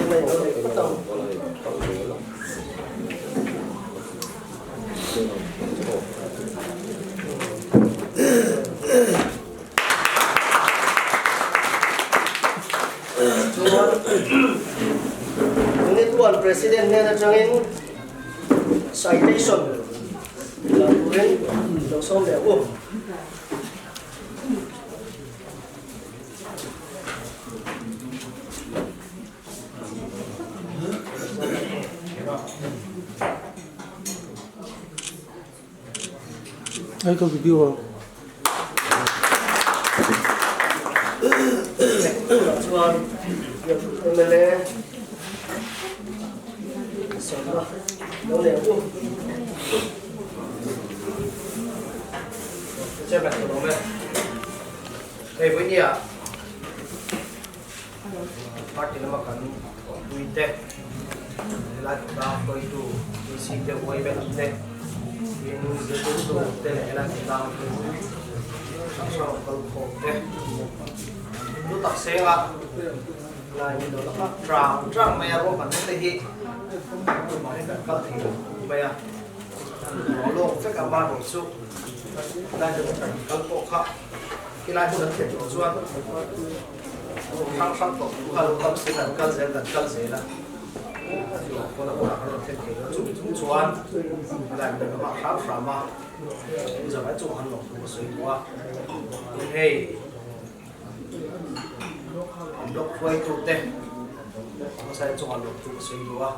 na in lo nei phawt ang. Chuan Unit 1 President hnen atangin citation la turin lo sawm leh u. Ai ka video a. Chuan MLA sawmna lo leh u. Chairman ka lawm e. Hei vawinia Party lama kan thawhpui te, helai kawta hruaitu PC te, uai vel ang te, tin zirtirtu te leh helai kawta hrang hrang rawn kal khawm te, lu tak senga lai min lo laka trang trang mai a ruahmanna te hi tumah hi kan kal thei lo mai a, an ruah lawk vek a mahni chu helai hmun kan kal pawh kha helai hmun an thlen tawh chuan hrang hrang tawh kha lo tam sin an kal zel kan kal zel a kawla hmunah kan rawn thlen thei lo chumi chung chuan helai hmun lamah hram hram a zawai chungah han lawm thu ka sawi duh a tin hei block hruaitute hmasai chungah lawm thu ka sawi duh a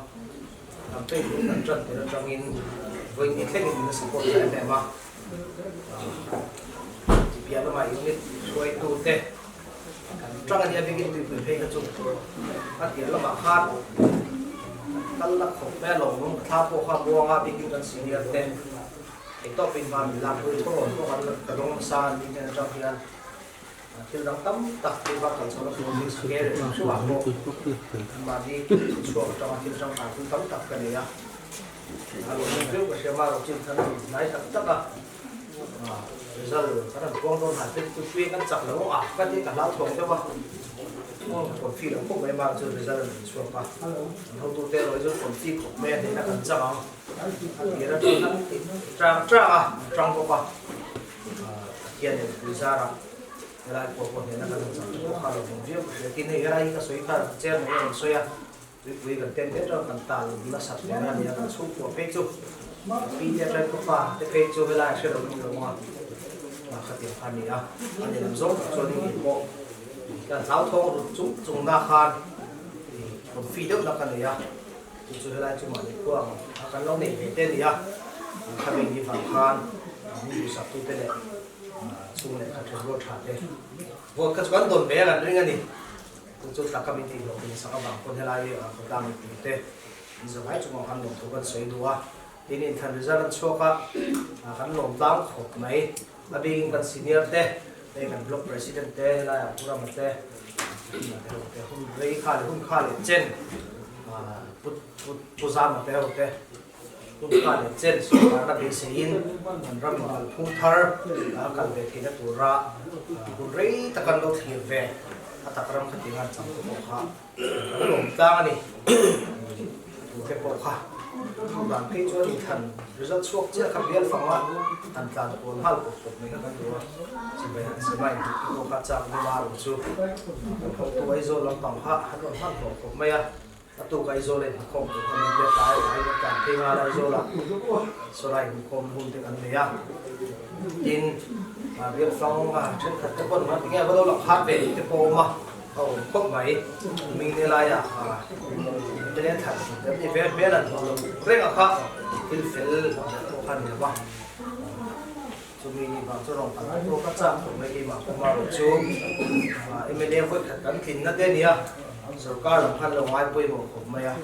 campaign kan tan tir atangin vawiin thlengin min la support ta em em a. Piah lama unit hruaitute kan tang a nia bikin tuipui phei kha chu a tir lamah khan kal la khawp mai a lawmawm ka thla pawh kha buanga bikin kan senior te theihtawp in hma min lak pui thawrawn pawh kan ka dawng nasa an ni hnen atang hian thil dang tam tak te va kal chho na tur hi scare hrim hrim ah pawh mahni chhuak atanga thil tangkai thil tam tak ka nei a. A lo hmu viau ka hria ma rawh chin khan hnai tak tak a result kan han puang dawn han te chu tui kan chak lo a ka ti ka hlau thawng deuh a confi lo khawp mai ma chu result an chhuak a an hotu te erawh hi chu confi khawp mai a hnehna kan chak ang a tir atang khan trang trang a trang bawk a Pathian in pui zar a helai pawh pawh hnehna kan han chak te pawh kha lo hmu viau ka hria tin hei helai hi ka sawi kha chairman hi a rawn sawi a. Tuipui kan tem te chuan kan tal nasat hle a nia, kan chhungkua phei chu pi te atang ka pa te phei chu helai hre lo ni lo a, khatiang kha a ni a, a ni lam zawng tak chuan engin pawh kan hlauthawng rut chung chung na khan confi deuh na ka nei a, chu chu helai chu mahni khua ang a kan lo nei ve te a ni a, khami ni vang khan min duhsak tu te leh chhung leh kha then rual tha te vote kha chu kan dawn ve a kan ring a ni. Chu chu tlaka min tih hlawh thin sak avang pawn helai khawtlang mipui te in zavai chungah khan lawmthu kan sawi duh a, tin inthan result an chhuak a, kan lawm tlang khawp mai. A bikin kan senior te, hei kan block president te helaiah Pu Rama te, te hun rei kha leh hun kha leh chen Pu Pu Zama te ho te hun kha leh chen sawrkarna beiseiin kan ram in kalphung thar a kal ve theihna tura hun rei tak an lo thlir ve a tak ram kha tih ngan chang te pawh kha kan lawm tlang a ni. Tute pawh kha dan phei chuan inthlan result chhuak chiah kha bial fang a han tlan kual nghal pawp pawp mai kha kan duh a, chibai han chimai duh te pawh kha chak luma rawh chu kan hotu Aizawl lampang kha an rawn hmanhmawh khawp mai a. A tuk Aizawl a inhmukhawm tur kha min biak lai lai kan tlan phei nghal Aizawl ah sawlai inhmukhawm hun te kan nei a, tin biak fang thenkhat te pawn enge a va lo lang khat ve tih te pawh a awm a, a awm khawp mai ming ne lai ah internet that kan ni ve hmel an hmuh loh reng a kha thil fel pawh kha a ni lo va, chumi ni vang chu rawn kal pawh ka chak khawp mai keimah pawh marawh chu mla vawikhat kan tlinna te a ni a. Sorkar lam khan lo ngai pawimawh khawp mai a,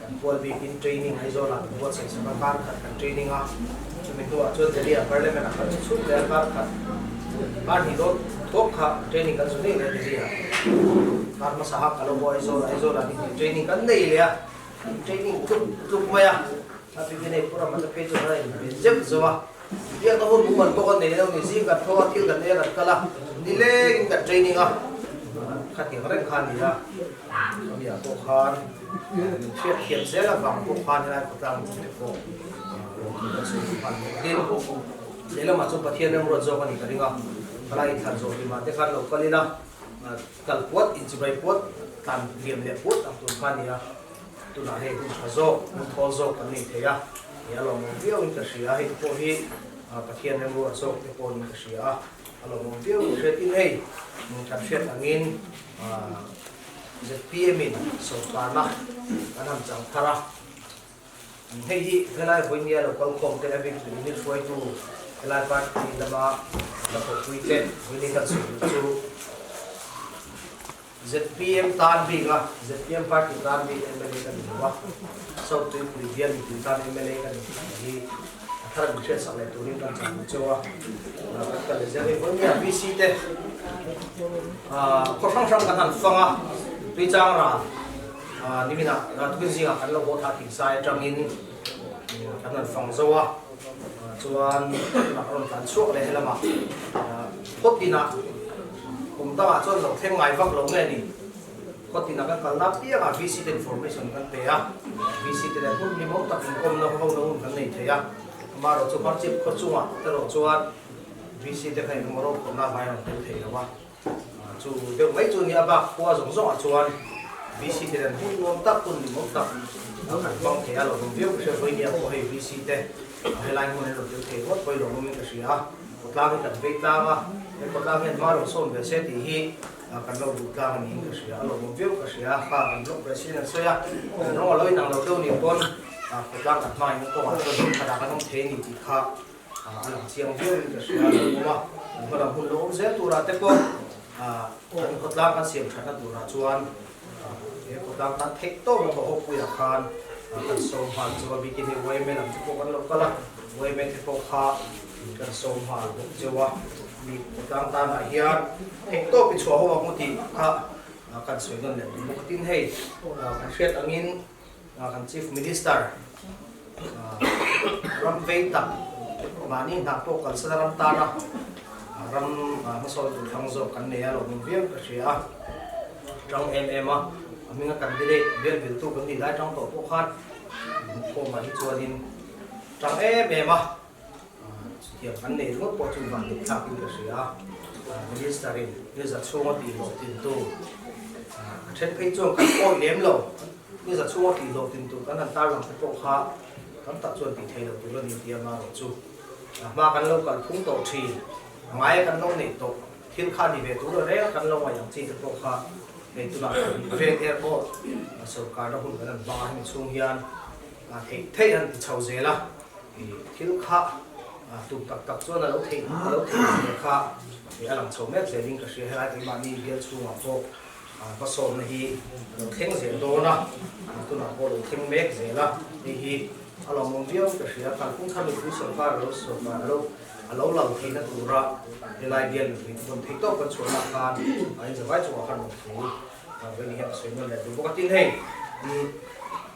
kan pual bikin training Aizawl ah kan buatsaih sak a, kar khat kan training a, chumi hnuah chuan Delhi ah Parliament ah kan chu chhuk leh a, kar khat kar hnih dawt thuak kha training kan zu nei leh a Delhi ah, kar hmasa ah ka lo haw Aizawl ah, Aizawl ah hnih training kan nei leh a, training tluk tluk mai a, a bikin hei Pu Ramata phei chuan a inbe zeuh zeuh a, biakna hun mumal pawh kan nei lo ni, zing kan tho a, thil kan ei a kan kal a, nilengin kan training a. Khatiang reng kha a ni a, khamiah pawh khan min hriat thiam zel avang pawh khan helai khawtlang mipui te pawh lawmthu kan sawi duh nghal bawk. Tin, lehlamah chuan Pathian remruat zawk a nih ka ring a, khalai inthlan zawh hlimah te khan lo kal ila, kal puat, inchibai puat, tlan liam leh puat ang tur kha a ni a, tunah hei hun tha zawk, hun thawl zawk kan nei thei a, hei a lawmawm viauin ka hria, hei te pawh hi Pathian remruat zawk te pawhin ka hria a. A lawmawm viau in hriat in hei kan hriat angin zpm in sawrkarna kan han chang thar a, hei hi helai vawinia lo kal khawm te a bik unit hruaitu helai party lama la thawhpui te vawinia kan sawi duh chu zpm tan bik a, zpm party tan bik mla kan ni lo a, South Tuipui bial mipui tan mla kan ni tih hi A thar min hriatsak leh turin kan chang duh cheu a, kan kal leh zel hei vawinia VC te khaw hrang hrang kan han fang a, Tuichang ral niminah tukin zingah kan lo haw thah thingsai atangin kan han fang zo a, chuan tunah rawn tlan chhuak leh helamah khaw tinah kum dangah chuan lo thleng ngai vak lo nge ni. Khaw tinah kan kalna apiangah VC te information kan pe a, VC te leh hmun hlimawm tak inkawmna ho na hun kan nei thei a, amaherawh chu hmarchip khaw chungah erawh chuan VC te kha engemaw rokhawmna vai rawn tel thei lo a, chu deuh mai chu nia bak khua zawng zawngah chuan VC te nen hun nuam tak hun hlimawm tak kan hmang thei a, lo awm viau ka hria vawinia pawh hei VC te helai hmun an rawn tel thei ngawt pawh i lo awmin ka hria a, khawtlang hi kan vei tlang a, he khawtlang hian hma rawn sawn ve se tih hi Kan lo duh tlang a niin ka hria, a lawmawm viau ka hria, kha kan block president an sawi a, kan rawng a lo inang lo deuh nih pawn khawtlang kan hmain a kawngah chuan hmun khatah kan awm thei a ni tih kha a lang chiang viauin ka hria, a lawmawm a, kan hmalam hun lo awm zel turah te pawh kan khawtlang kan siam thatna turah chuan he khawtlang tan theih tawp a hawpuiah khan kan sawm nghal chu a bikin hei yma lam te pawh kan lo kal a, yma te pawh kha kan sawm nghal bawk cheu a. Mi khawtlang tanah hian eng tawp i chhuah ho ang u tih kha kan sawi nawn leh duh bawk a. Tin, hei kan hriat angin kan Chief Minister ram vei tak mahni hna pawh kalsan a ram tana ram hmasawn tur thlang zawk kan nei a lo awm viau ka hria a. Tang em em a, a hminga candidate bial viltu kan nih lai tang tawh pawh khan khawmah hi chuanin tang em em a. Chutiang kan nei ringawt pawh chu van dik thlak in ka hria a, Minister in ni za chhung a tih hlawh tin tu a then phei chuan kan awih lem lo, ni za chhung a tih hlawh tin tur kan han tarlang te pawh kha tam tak chuan tih theih loh tur a ni tih amaherawh chu hma kan lo kal phung tawh thin, a ngaia kan lo neih tawh thil kha ni ve tur a reng a kan lo ngaih ang chi te pawh kha hei tunah vel airport sorkarna hun kan han hmang a hemi chhung hian A theih theih an ti chho zel a, i thil kha tum tak tak chuan a lo theih a lo theih zel kha i a lang chho mek zelin ka hria. Helai keimahni bial chhungah pawh hmasawmna hi a lo thleng zel dawn a, tunah pawh a lo thleng mek zel a, hei hi a lawmawm viau ka hria. Kalphung thar mipui sawrkar a lo sawrkar a lo a lo lang theihna tura helai bial mipui te pawn theih tawp kan chhuahna khan a inzavai chungah khan rawn thu Veni hian a sawi nawn leh duh bawk a. Tin hei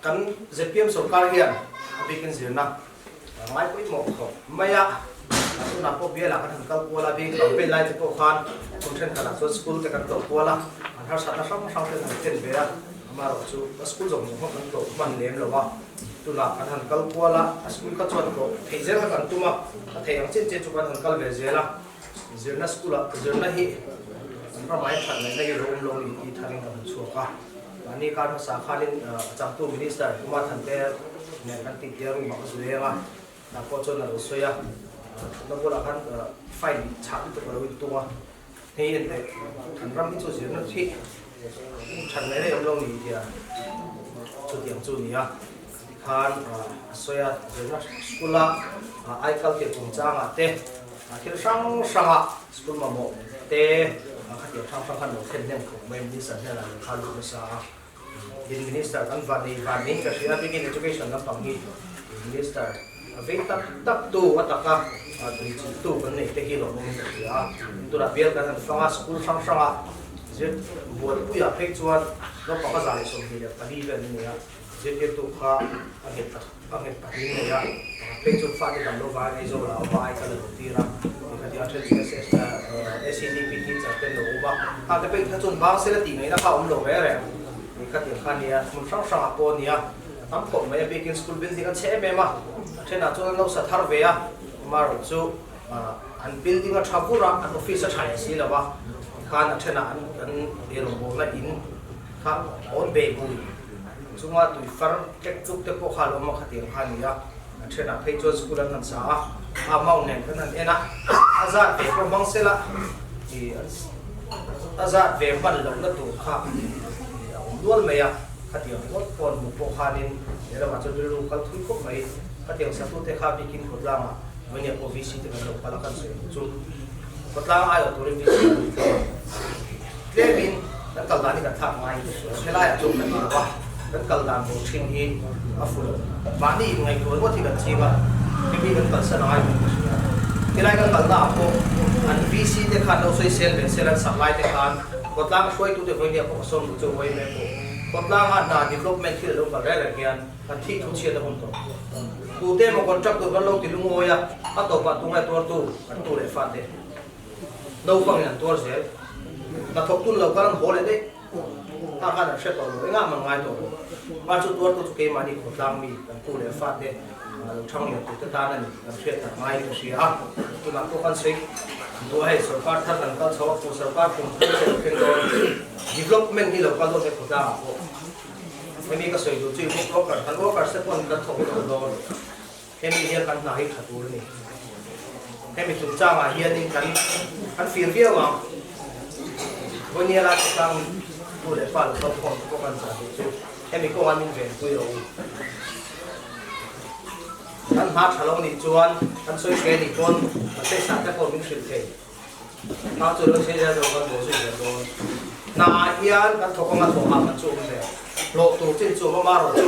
kan zpm sorkar hian a bikin zirna ngai pawimawh khawp mai a, tunah pawh bialah kan han kal kual a, bik campaign lai te pawh khan hmun thenkhatah chuan school te kan tlawh kual a, an harsatna hrang hrang te kan thlen ve a, amaherawh chu a school zawng zawng kha kan tlawh hman lem lo a, tunah kan han kal kual a, a school kha chuan tlawh theih zel kha kan tum a, a theih ang chin chin chu kan han kal ve zel a. Zirna school ah zirna hi an ramai that ngaihna hi rawm lo ni tih tharin ka hmu chhuak a. Mahni kar hmasa khanin a changtu Minister Kumar Thante nen kan tih tia room ah ka zu leng a, tah pawh chuan a lo sawi a, thutna bulah khan file chhah lutuk a lo intung a, hei en teh kan ram hi chu zirna hi that ngaihna hi awm lo ni tia chutiang chu a ni a. Tikhan a sawi a, zirna school a aikal tir chungchangah te thil hrang hranga school mamawh te khatiang hrang hrang khan lo thlen hnem khawp mai minister hnenah lehkha lut nasa a. Tin minister kan van nei van niin ka hria bikin education lampang hi minister a vei tak tak tu a taka tuichilh tu kan nei te hi lawmawm in ka hria a. Tunah bial kan han fang a school hrang hranga zir buaipuiah phei chuan naupang a 124 vel an nei a. Zirtirtu kha a nghet a nghet pahnih ngei a, pakhat phei chuan fate dam lo vang ei zo la awm a, ai kal a lo tir a. Khatiang a then chu SEDP teacher te an lo awm a, khang te pawhin kha chuan bang sela tih ngaihna kha a awm lo reng reng. Ni khatiang kha a nia, hmun hrang hrangah pawh a nia, a tam khawp mai a bikin school building an chhe em em a, a thenah chuan an lo sa thar ve a, amaherawhchu an building a tha vur a, an office a tha leh si lo a, tikhan a thenah an an eirawngbawlna in kha awn bei bui chunga tui far tlek tluk te pawh kha a lo awm a khatiang kha a ni a, a thenah phei chuan school an han sa a, a amount nen kan han en a, a zat ve pawh hmang sela ih a zat ve hman lohna tur kha a awm nual mai a, khatiang ringawt pawh an hmuh pawh khanin lehlamah chuan rilru kal thui khawp mai, khatiang satute kha bikin khawtlangah Vawnia pawh VC te kan lo kal a kan sawi ang chu khawtlang aiawh turin VC kan ni thleng a, tlemin kan kal dan hi kan thlak ngai helaiah chuan kan ni lo a, kan kal dan tur thin hi a fu lo. Mahni inngaihtuah ringawt hi kan ching a, hemi kan kalsan a ngai tih ka hria. Helai kan kalna ah pawh an VC te khan lo sawi sel ve sel an sak lai te khan khawtlang hruaitute Vawnia pawh ka sawm duh chu vawi mai pawh khawtlanga hna development thil a lo kal reng reng hian Kan thih thu chhiat a hun tawh. Tute emaw contract tur kan lo ti lungawi a, a tawpah tunge tuartu kan tu leh fate naupangin an tuar zel. Hnathawk tun lo khan an haw leh daih. Kha khan an hre tawh lo, engah man ngai tawh lo. Mah chu tuartu chu keimahni khawtlang mi kan tu leh fate lo thang lian tute tan a ni kan hriat tak ngaiin ka hria a. Tunah pawh kan sawi duah hei sorkar thar kan kal chho a, pu sorkar kum thar che lo thleng dawn development hi lo kal dawn he khawtlangah pawh. Hemi ka sawi duh chu i book worker, kan workers te pawhin kan thawk tawh dawn. Hemi hian kan hna hi tha tur a ni. Hemi chungchangah hianin kan kan fir viau ang. Vawinia lai khawtlang nu leh pa lo kalkhawm te pawh kan zah duh chu hemi kawngah min venpui rawh u. Kan hna tha lo nih chuan kan sawi hre nih pawn kan sawisah te pawh min hrilh thei. Hna chu lo chhe zel zawk kan bawh zui zel dawn. Hna ah hian kan thawk anga thawh hah kan chu awm ve. Hlawh tur chin chu awm a marawh chu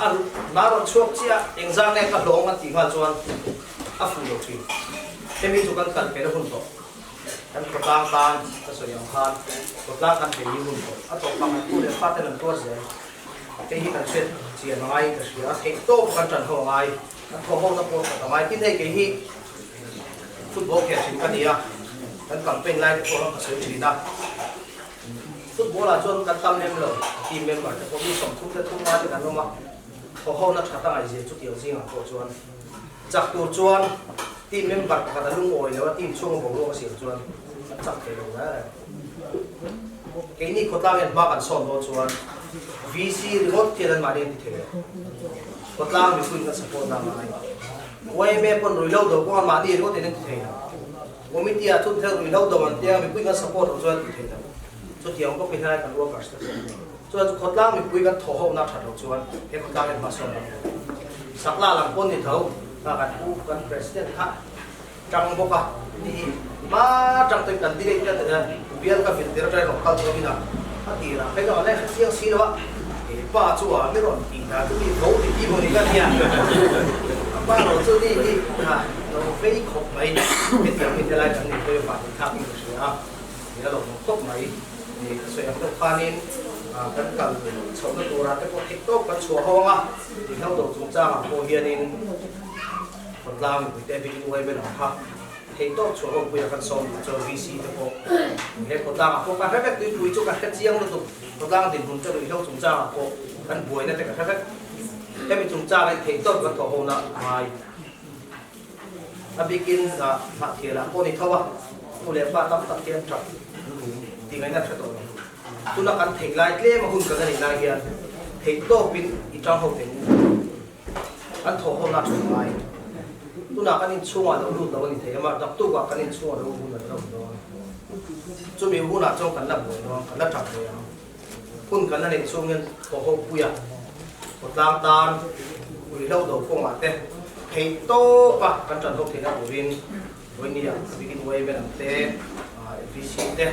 a hna rawn chhuak chiah engzah nge ka hlawng an tih nghal chuan a fuh lo thin. Hemi chu kan kal pel hun tawh. Kan khawtlang tan ka sawi ang khan khawtlang kan bei hi hun tawh. A tawp ang an tu leh fa ten an tuar zel. Hei hi kan hriat chian a ngaiin ka hria. Theih tawp kan tan ho a ngai. Kan thawh ho na pawh ka ngai. Tin hei kei hi Football khelh thin ka ni a, kan campaign lai te pawh ka sawi thin a. Football ah chuan kan tam lem lo, team member te pawh mi 30 te thum nga te kan awm a, thawh ho na tha ta ngaihzia chutiang zingah pawh chuan chak tur chuan team member pakhat a lungawi lo a, team chhunga boruak a siam chuan kan chak thei lo reng reng. Keini khawtlang hian hma kan sawn dawn chuan VC ringawt hian anmahni an ti thei lo. Khawtlang mipuiin kan support na ngai. YMA pawn ruihhlo do kawng a mahni ringawt in an ti thei lo. Committee ah chun thil ruihhlo do an tia mipui kan support loh chuan an ti thei lo. Chutiang bawk hi helai kan workers te pawh. Chuan chu khawtlang mipui kan thaw ho na that loh chuan he khawtlang hian hmasawn lo. Sakla lam pawn ni tho kha kan pu kan president kha tang bawk a ni hma tang te candidate te te bial ka vil tir atang rawn kal tawh in a a tirah phei chuan a la hrechiang si lo a he pa chu a mi rawn tih dan chu mi tho ti ti maw ni ka nia a pa rawn chu ni hi ha lo vei khawp mai hetiang mi te lai kan ni phei vah ni thlak in ka hria a ni a lo hmu khawp mai ni ka sawi ang deuh khanin kan kal chhohna turah te pawh theih tawk kan chhuah ho ang a tih hlo do chungchangah pawh hianin Khawtlang mipuite bikin uai vel ang kha theihtawp chhuah ho puia kan sawm duh chuan VC te pawh he khawtlangah pawh ka hre vek tuipui chu ka hre chiang lutuk khawtlang dinhmun te ruihhlo chungchangah pawh kan buaina te ka hre vek hemi chungchangin theihtawp kan thawh hona ngai a bikin hnahthialah pawh ni tho a nu leh pa tam tak hian tap tih ngaihna hre tawh lo tuna kan theih lai tlem a hun kan la neih lai hian theihtawpin i tang ho thei Kan thawh ho na tha ngai. Tunah kan inchhungah lo lut lo a ni thei a, daktukah kan inchhungah lo hun an lo dawn. Chumi hunah chuan kan la buai dawn, kan la tap ve ang. Hun kan la neih chhungin thawh ho puia khawtlang tan ruihhlo do kawngah te theih tawpa kan tan ho theihna turin Vawinia bikin uai vel ang te, VC te,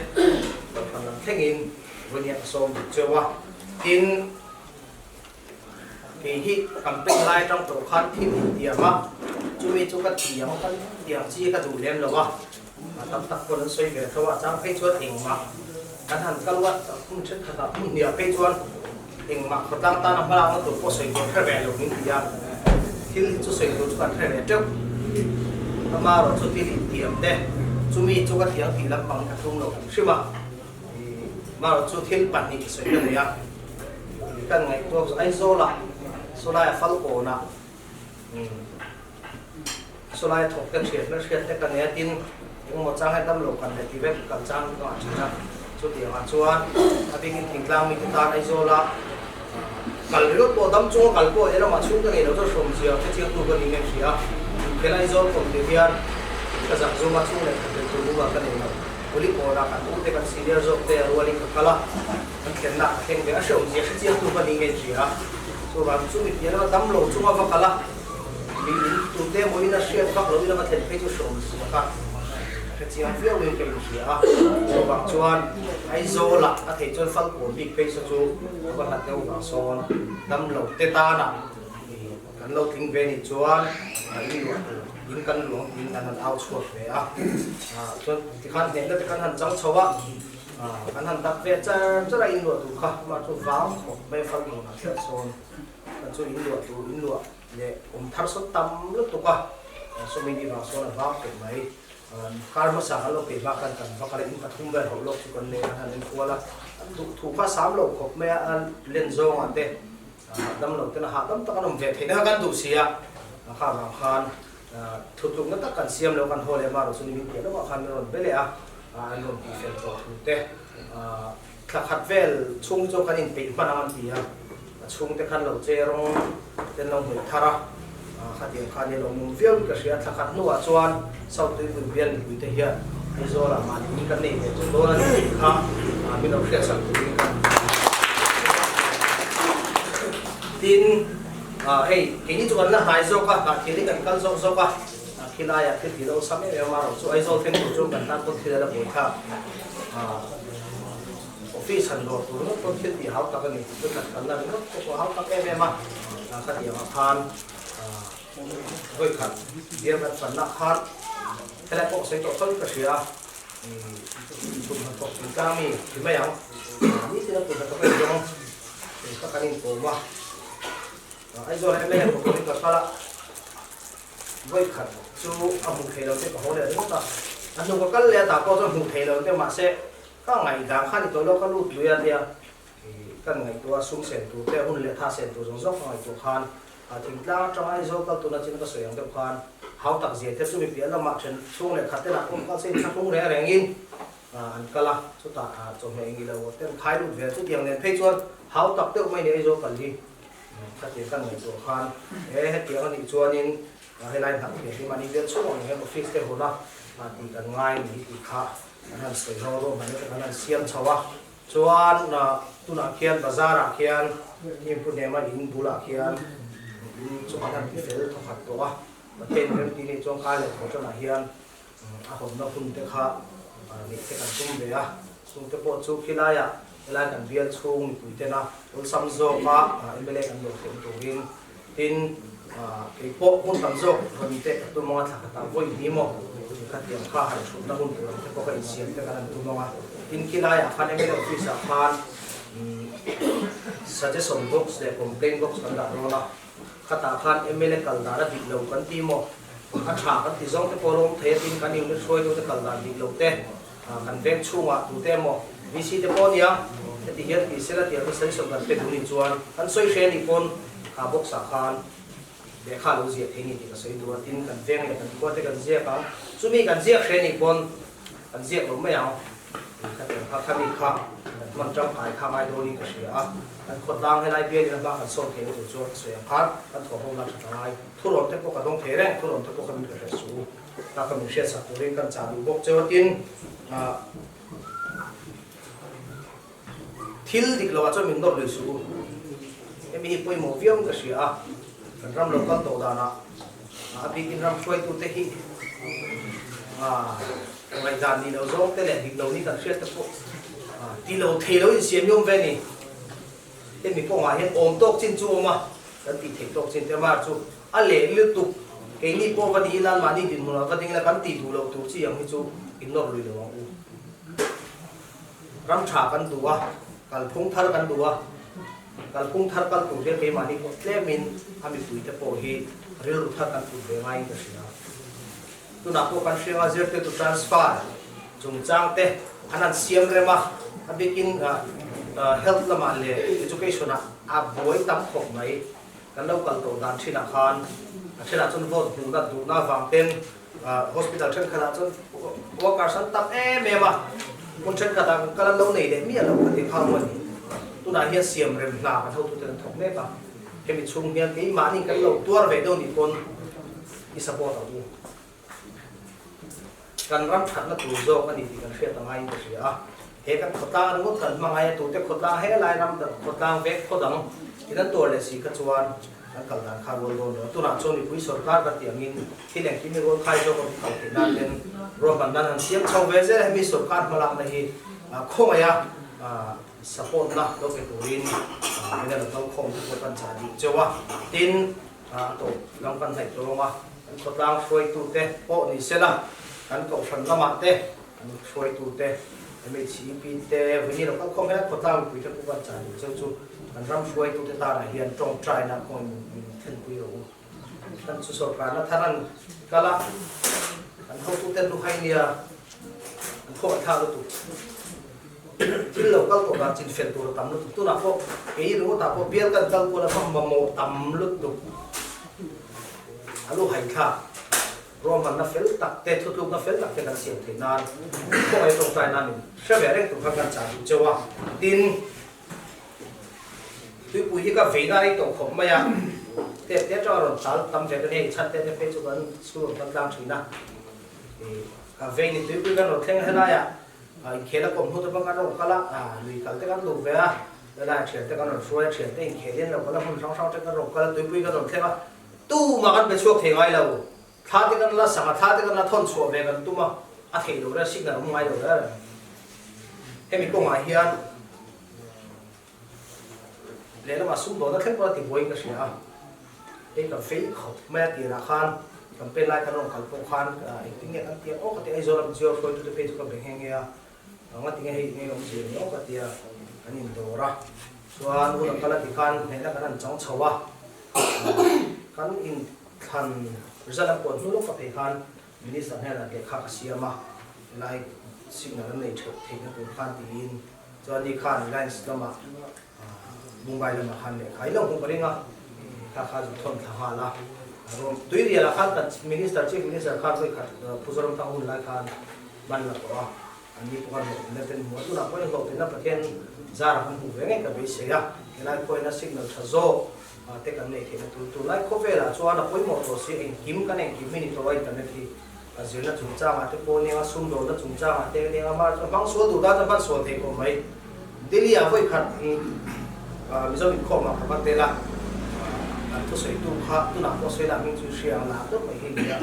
Kohhran lam thlengin Vawinia ka sawm duh cheu a. Tin, Kei hi campaign lai atang tawh khan thil in tiam a, chumi chu ka tiam ka tiam chi ka duh lem lo a, a tam tak pawn an sawi ve tho a, chang phei chuan engmah kan han kal a, hmun thenkhatah hmun hniah phei chuan engmah khawtlang tana hmalakna tur pawh sawi tur hre ve lo min ti a, thil hi chu sawi tur chu kan hre ve teuh. Amaherawh chu thil intiam te, chumi chu ka thiang tih lampang hi ka tum lo hrim hrim a. Amaherawh chu thil pahnih sawi ka nei a, kan ngaihtuah chu Aizawlah sawlaia Falkawnah sawlaia thawk te thian hmelhriat te ka nei a, tin engemaw chang hian damlo kan leh tih vek kal chang ka ngah thin a. Chutiangah chuan a bikin thingtlang mite tan Aizawla kal ringawt pawh dam chunga kal pawh helamah chhung ka nei lo chuan hrawmzia hre chiangtu ka ni nge hria. Inkhel Aizawl kawm tir hian ka zak zum a, chhung leh khat tel tur bumah ka nei lo. Puli pawnah kan ute kan senior zawk te a rualin ka kal a, kan thlenna ka thleng ve a, hreawmzia hre chiangtu ka ni nge hria. Chuvang chu mi pian lama dam lo chunga va kal a, mi in tute emaw in a hriat vak loin a va thlen phei chu hreawmzia kha hre chiang viauin ka inhria a. Chuvang chuan Aizawlah a theih chuan Falkawn bik phei saw chu a va hlat deuh vang sawn dam lo te tanah Kan lo tling ve nih chuan in luah tur in kan luang tiin kan han au chhuak ve a, chuan tikhan hnehna te kan han chang chho a, kan han dak ve char char a in luah tur kha amah chu vang khawp mai fal dawnah chiah sawn kan chu in luah tur in luah leh awm thar sawn tam lutuk a, sawmi ni vang sawn a vang khawp mai. Kar hmasa kan lo peih hma khan kan va kal a, in pathum vel hauh lawk chu kan nei a, an han enkual a, an duh thu kha sam lo khawp mai a, a len zawngah te Hahdam lo ten a hahdam tak an awm ve theih na kha kan duh si a, a kha vang khan thutlukna tak kan siam lo kan haw leh marawh chu nimin piah lawkah khan min rawn be leh a, an rawn tih fel tawh thu te thla khat vel chhung chu kan inpeih hman ang an ti a, a chhungte khan lo che rawng ten lo hmuih thar a, khatiang khan hi a lo mum viau in ka hria, thla khat hnuah chuan South Tuipui bial mipui te hian Aizawlah mahni kan nei ve tawh dawn a ni tih kha min lo hriatsak turin kan Tin, hei keini chu kan la hnai zawk a, hnahthil hi kan kal zawk zawk a, khilaiah thil ti lo sam em em a, ro chu Aizawl thleng tur chuan kan tan pawn thil a la buai thlak. Office han dawr tur ngawt pawn thil tih hau tak a ni, chu khat kalna ringawt pawh hau tak em em a, khatiangah khan Vawikhat bial kan fanna khan helai pawh sawi tawh tawlh ka hria a, tum han thawk chung tlang mi ti mai ang, ni tina tum han thawk em zawng kha kan inkawm a, Aizawl ah MLA pawh turin ka kal a, vawikhat chu a hmuh theih lo te ka haw leh ringawt a, a hnu ka kal leh a tah pawh chuan hmuh theih lo te mahse ka ngaihdan kha ni tawh lo ka lut lui a tia kan ngaihtuah a sum sen tur te hun leh tha sen tur zawng zawng ka ngaihtuah khan A thingtlang atanga Aizawl kal tuna chin ka sawi ang deuh khan hau tak zia te chu mi piah lamah then chhung leh khat tenah pawh kal se inthlahrung reng rengin an kal a, chutah chawhmeh eng ilo ten khai lut ve chutiang nen phei chuan hau tak deuh mai ni Aizawl kal hi khatiang kan ngaihtuah khan he hetiang anih chuanin helai hnah thiam hi mahni bial chhung ang hian office te huna tih kan ngai ni tih kha an han sawi ho ruahman te kan han siam chho a. Chuan tunah khian bazar ah khian hnim pu hnema in bulah khian in chu kan han ti fel thawkhat tawh a, Pathian rem ti nih chuan kai leh thaw tanah hian a hawnna hun te kha neih te kan tum ve a, chung te pawh chu khilaiah helai kan bial chhung mipui tena awlsam zawka mla kan dawh theih turin tin kei pawh hun tam zawk rawn te ka tum ang a, thla khatah vawi hnih maw khatiang kha han thutna hun tur ang te pawh ka insiam te kan han tum ang a, tin khilaiah khan mla office ah khan suggestion box leh complaint box kan dah dawn a, khatah khan mla kal dan a dik lo kan ti maw, a tha kan ti zawng te pawh a lawm thei a, tin kan unit hruaitu te kal dan dik lo te kan veng chhungah tute emaw VC te pawh ania heti hian tih sela tih ang suggestion kan pe duh nih chuan kan sawi hre anih pawn kha box ah khan lehkha lo ziah thei ni tih ka sawi duh a, tin kan veng leh kan khua te kan ziak ang, chumi kan ziak hre anih pawn kan ziak lo mai ang tih kha tiang kha khami kha kan hman tangkai kha ngai dawnin ka hria a, kan khawtlang helai bialin a hma kan sawn theihna tur chuan ka sawi ang khan kan thawh ho na tha ta ngai, thurawn te pawh ka dawng thei reng, thurawn te pawh kha min ka hre suh. Ta ka min hriatsak turin kan chah duh bawk cheu a tin thil dik loah chuan min nawr lui suh u. Hemi hi pawimawh viau in ka hria a, kan ram lo kal tawh danah a bikin ram hruaitute hi ngaihdan nih loh zawng te leh dik lo ni kan hriat te pawh ti lo thei lo insiam hi awm ve a ni. Hemi kawngah hian awm tawk chin chu awm a, kan tih theih tawk chin te mar chu A leh lutuk, keini pawh va ni ila mahni dinhmunah va ding ila kan tih duh loh tur chi ang hi chu in nawr lui lo ang u. Ram tha kan duh a, kalphung thar kan duh a, kalphung thar kal tur hian keimahni pawh tlemin a mipuite pawh hi rilru thar kan put ve ngaiin ka hria. Tunah pawh kan hrianga zirtirtu transfer chungchang te an han siam rem a, a bikin health lamah leh education ah a buai tam khawp mai. Kan lo kal tawh dan thinah khan a thenah chuan vote hmuhna duhna avang ten hospital thenkhatah chuan workers an tam em em a, hmun thenkhatah kan kal an lo nei leh miah lo ka ti kha maw ni. Tunah hian siam rem hna kan hotute an thawk mek a, hemi chhung hian keimahni kan lo tuar ve deuh nih pawn i support ang u. Kan ram thatna tur zawk a ni tih kan hriat a ngaiin ka hria a, he kan khawtlang ringawt kan hma ngai a, tute khawtlang he lai ram khawtlang vek khaw dang in an tuar leh si kha chuan kan kal dan kha rual dawn lo a, tunah chuan mipui sorkar kan tih angin thil engkim hi rual khai zawk a kal theih nan ten ruahman nan han siam chho ve zel a, hemi sorkar hmalakna hi khawngaih a support na lo pe turin min a lo kal khawm te pawh kan chah dih cheu a, tin. A tawp lam kan hnaih tawng a, kan khawtlang hruaitute pawh ni sela, kan kohhran lamah te kan hruaitute, MHCP te, Vawini lo kalkhawm hian khawtlang mipuite pawh kan chah duh cheu chu kan ram hruaitute tanah hian tawngtaina kawngin min thlenpui rawh u. Kan chu sorkarna thar an kal a, kan hotute luhai nia an thawh an thlak lutuk. Thil lo kal tawh dan chin fel tur a tam lutuk. Tunah pawh kei ringawtah pawh bial kan kal kual a hma mamawh tam lutuk. A lu haithlak ruahmanna fel tak te, thutlukna fel tak te kan siam theih nan khawngaih tawngtai nan in hre ve reng tur khan kan chah duh cheu a. Tin, tuipui hi ka veina rei tawh khawp mai a, tep te atanga rawn tal tam ve ka nia, i chhan te te phei chu kan school rawn kal tlang thin a. Ka vei ni tuipui kan rawn thleng helaiah Inkhel a kawm hnu te pawh kan rawn kal a, lui kal te kan duh ve a, helaiah thian te kan rawn hruai a, thian te inkhel hian lo kal a, hmun hrang hrang te kan rawn kal a, tuipui kan rawn thleng a, tumah kan pe chhuak thei ngai lo, thla te kan la sak a, thla te kan la thawn chhuah ve kan tum a, a theih lo reng, signal a awm ngai lo reng. Hemi kawngah hian lehlamah sumdawnna thleng pawh a ti buaiin ka hria a, hei ka vei khawp mai a tirah khan campaign lai kan rawn kal pawh khan engtin nge kan ti ang aw ka ti a, Aizawl lam Zior hruaitute phei chu ka be nghe nghe a, nga tinge hei nge awmzia ni aw ka ti a, kan indawr a, chuan hun a kal a ti khan hnehna kan han chang chho a, kan inthlan result an puan hnu lawk ka phei khan Minister hnenah lehkha ka siam a, helai signal an nei theuh theihna tur khan tiin chuan ni khan Reliance lamah Mumbai lamah khan lehkha i lo hmuh ka ring a, kha kha zu thawn thla nghal a, rawm tui rialah khan kan Minister Chief Minister khan vawi khat Pu Zoramthanga hun lai khan man la tawh a, an ni pawh khan hlawhtlinna te an hmu a, tunah pawhin hlawhtlinna Pathian zarah kan hmuh ve ngei ka beisei a, helai pawhin a signal tha zawk te kan neih theihna tur tunlai khawvelah chuan a pawimawh tawh si, engkim kan engkim hi ni tawh a internet hi a zirna chungchangah te pawh nia sumdawnna chungchangah te nia amah chuan hmang sual duh tan chuan hman sual thei khawp mai. Delhi ah vawi khat Mizo inkhawmah ka va tel a, an thusawitu kha tunah pawh sawi lah hming chu hria ang lah deuh mai hi nia,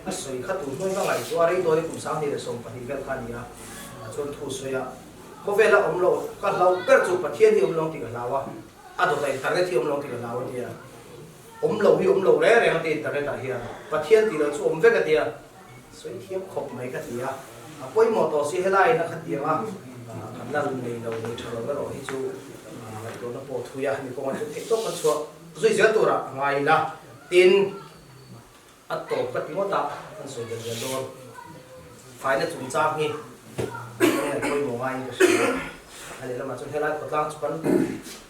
a sawi kha tun hnuai ka ngaihtuah rei dawn i kum 2012 vel kha a ni a, chuan thu sawi a khawvela awm lo ka hlauh ber chu Pathian hi awm lo ang tih ka hlau a. A dawt a internet hi awm lo tih ka hlau a tia, awm lo hi awm lo reng reng a tia internet ah hian Pathian tih loh chu awm vek a tia, sawi thiam khawp mai ka ti a, a pawimawh tawh si helai in a kha tiang a, kan la nei lo nei tha lo erawh hi chu ngaihtuahna pawh thui a, mi kawngah chuan theih tawp kan chhuah zui zel turah a ngai ila, tin a tawp ka ti ngawt a, kan sawi zel zel dawn. Faina chungchang hi kan ngaih pawimawh ngaiin ka hria a, a lehlamah chuan helai khawtlang chu kan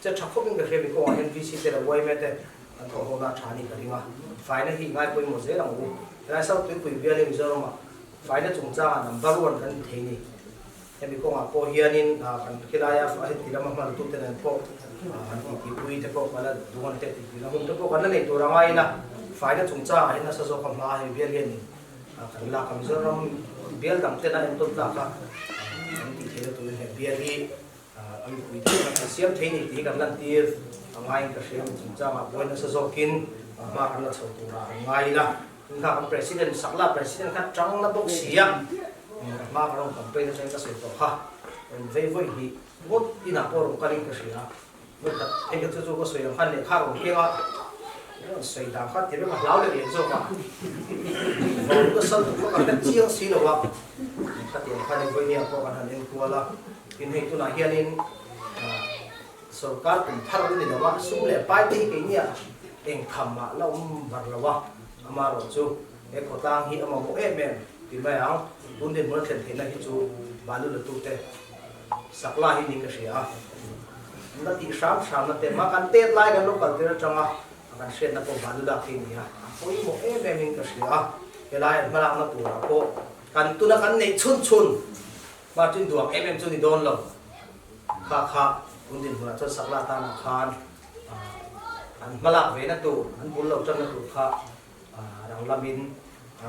che tha khawpin ka hria, mi kawngah hian VC te leh yma te an thawh ho na a tha a nih ka ring a, faina hi ngai pawimawh zel ang u. Helai South Tuipui bialin Mizoramah faina chungchangah number one kan ni thei ni. Hemi kawngah pawh hianin kan khilaia heti lama hman tute nen pawh han titipui te pawh kan la duh ang te titipui na hun te pawh kan la nei tur a ngai ila, faina chungchangah hian nasa zawk a hma hemi bial hianin kan lak a, Mizoram bial dang tena entawn tlak a kan tih theihna turin he bial hi a mipui te kan siam thei ni tih hi kan lantir a ngaiin ka hria, hemi chungchangah buai nasa zawkin hma kan la chho turah an ngai ila. Kha kan President sak la, President kha tang na bawk si a, hma ka rawn campaign atangin ka sawi tawh kha, rawn vei vawi hnih ngawt inah pawh rawn kalin ka hria, vawi khat phei kha chu chu ka sawi ang khan lehkha rawn keng a, rawn sawi dan kha ti reng a hlau leh leh zawk a, vau nasa lutuk kha ka hre chiang si lo a, lehkha ti ang khan vawi hnih ah pawh kan han en kual a, tin hei tunah hianin Sorkar kum thar an ni lo a, sum leh pai te hi keini ah eng tham ah la awm var lo a, amaherawh chu He khawtlang hi a mamawh em em ti mai ang. Tun dinhmun a thlen theihna hi chu balu latute sak la hi niin ka hria a. An la tih hram hramna te mah kan tet lai kan lo kal tir atanga kan hriatna pawh balu lak hi a ni a. A pawimawh em em in ka hria a. Helai an hmalakna turah pawh kan tuna kan neih chhun chhun Martin duang em em chu ni dawn lo. Kha kha tun dinhmunah chuan sak la tanah khan an hmalak ve na tur, an bul lo tanna tur kha rang lamin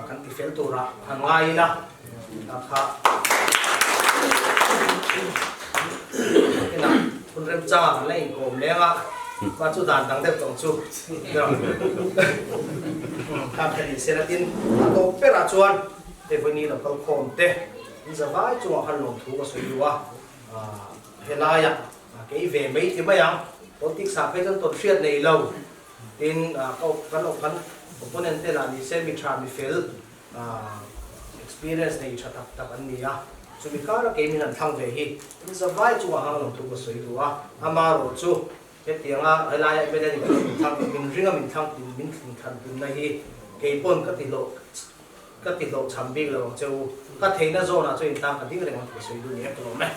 kan ti fel turah han ngai ila. Kha kha inah hun remchangah kan la inkawm leng a, mah chu dan dang deuh tawng chu kha kha ni se la tin a tawp berah chuan hei vawiin lo kal khawm te. In zavai chungah khan lawmthu ka sawi duh a, helaiah kei ve mai ti mai ang, politics ah phei chuan tawn hriat nei lo, tin kan kan opponent te lah ni se mi tha mi fel experience nei tha tak tak an ni a, chumi kara kei min han thlang ve hi in zavai chungah khan lawmthu ka sawi duh a, amarawh chu hetianga helaiah mla ni min thlang min ringa min thlang min thlan tumna hi keipawn ka ti hlawh Ka ti hlawhchham bik lo ang che u. Ka theihna zawnah chuan intang ka ding reng ang tih ka sawi duh ni em ka lawm e.